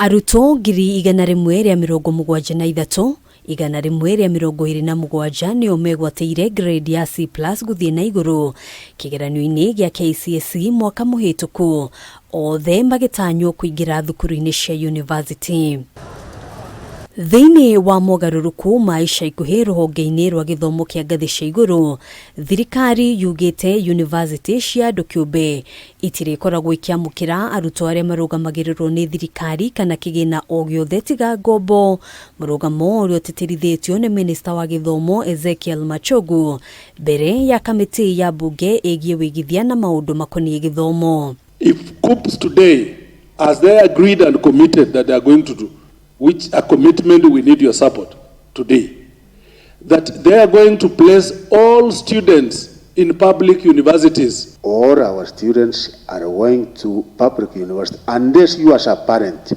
Arutwo 173,127 nĩo megwatĩire grade ya C+ gũthiĩ na igũrũ kĩgeranio-inĩ gĩa KCSE mwaka mũhĩtũku, othe magĩtanywo kũingĩra thukuru-inĩ cia yunivasĩtĩ. Thĩinĩ wa mogarũrũku ma ica ikuhĩ rũhonge-inĩ rwa gĩthomo kĩa ngathĩ cia igũrũ, thirikari yugĩte yunivasĩtĩ cia andũ kĩũmbe itirĩkoragwo ikĩamũkĩra arutwo arĩa marũgamagĩrĩrwo nĩ thirikari kana kĩgĩna o gĩothe tiga ngombo, mũrũgamo ũrĩa ũtĩtĩrithĩtio nĩ minista wa gĩthomo Ezekiel Machogu mbere ya kamĩtĩ ya mbunge ĩgiĩ wĩigithia na maũndũ makoniĩ gĩthomo. If KUCCPS today, as they agreed and committed that they are going to do, which a commitment we need your support today, that they are going to place all students in public universities. All our students are going to public university unless you as a parent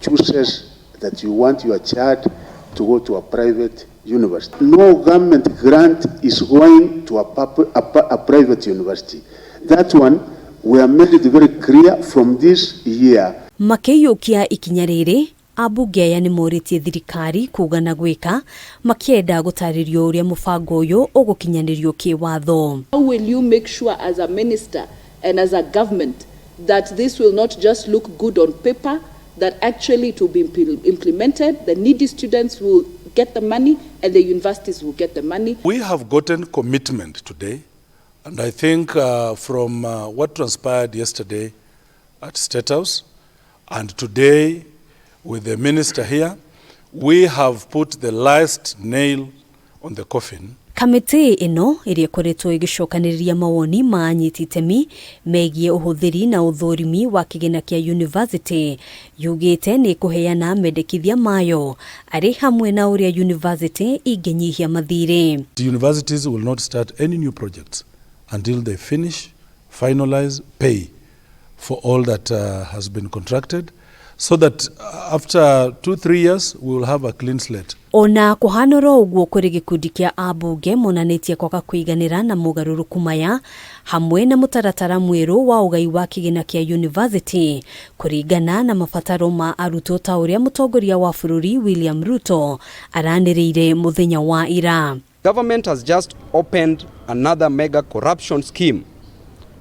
chooses that you want your child to go to a private university. No government grant is going to a private university. That one, we have made it very clear from this year. Makĩiyũkia ikinya rĩrĩ, ambunge aya nĩ morĩtie thirikari kuga na gwĩka, makĩenda gũtarĩrio ũrĩa mũbango ũyũ ũgũkinyanĩrio kĩwatho. How will you make sure as a minister and as a government that this will not just look good on paper, that actually it will be implemented, the needy students will get the money and the universities will get the money? We have gotten commitment today, and I think from what transpired yesterday at State House and today with the minister here, we have put the last nail on the coffin. Kamĩtĩ ĩno ĩrĩa ĩkoretwo ĩgĩcokanĩrĩria mawoni ma anyiti itemi megiĩ ũhũthĩri na ũthũrimi wa kĩgĩna kĩa yunivasĩtĩ yugĩte nĩ ĩkũheana mendekithia mayo arĩ hamwe na ũrĩa yunivasĩtĩ ingĩnyihia mathirĩ. The universities will not start any new projects until they finish, finalize, pay for all that has been contracted, so that after 2, 3 years, we will have a clean slate. Ona kũhana oro ũguo, kũrĩ gĩkundi kĩa ambunge monanĩtie kwaga kũiganĩra na mogarũrũku maya hamwe na mũtaratara mwerũ wa ũgai wa kĩgĩna kĩa yunivasĩtĩ kũringana na mabataro ma arutwo ta ũrĩa mũtongoria wa bũrũri William Ruto aranĩrĩire mũthenya wa ira. Government has just opened another mega corruption scheme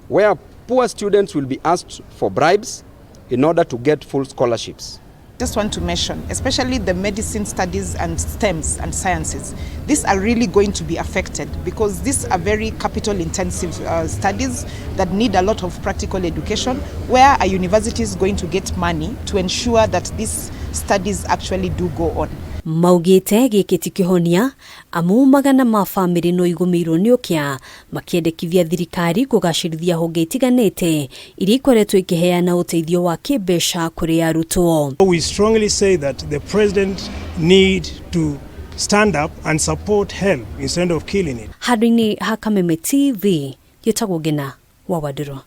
where poor students will be asked for bribes in order to get full scholarships. Just want to mention, especially the medicine studies and STEMs and sciences, these are really going to be affected because these are very capital intensive studies that need a lot of practical education, where a university is going to get money to ensure that these studies actually do go on. Maugĩte gĩkĩ ti kĩhonia amu magana ma bamĩrĩ no igũmĩirwo nĩ ũkĩa, makĩendekithia thirikari kũgacĩrithia honge itiganĩte iria ikoretwo ikĩheana ũteithio wa kĩmbeca kũrĩ arutwo. We strongly say that the president need to stand up and support HELB instead of killing it. Handũ-inĩ ha Kameme TV, gĩtagwo Ngina wa Wandirwa.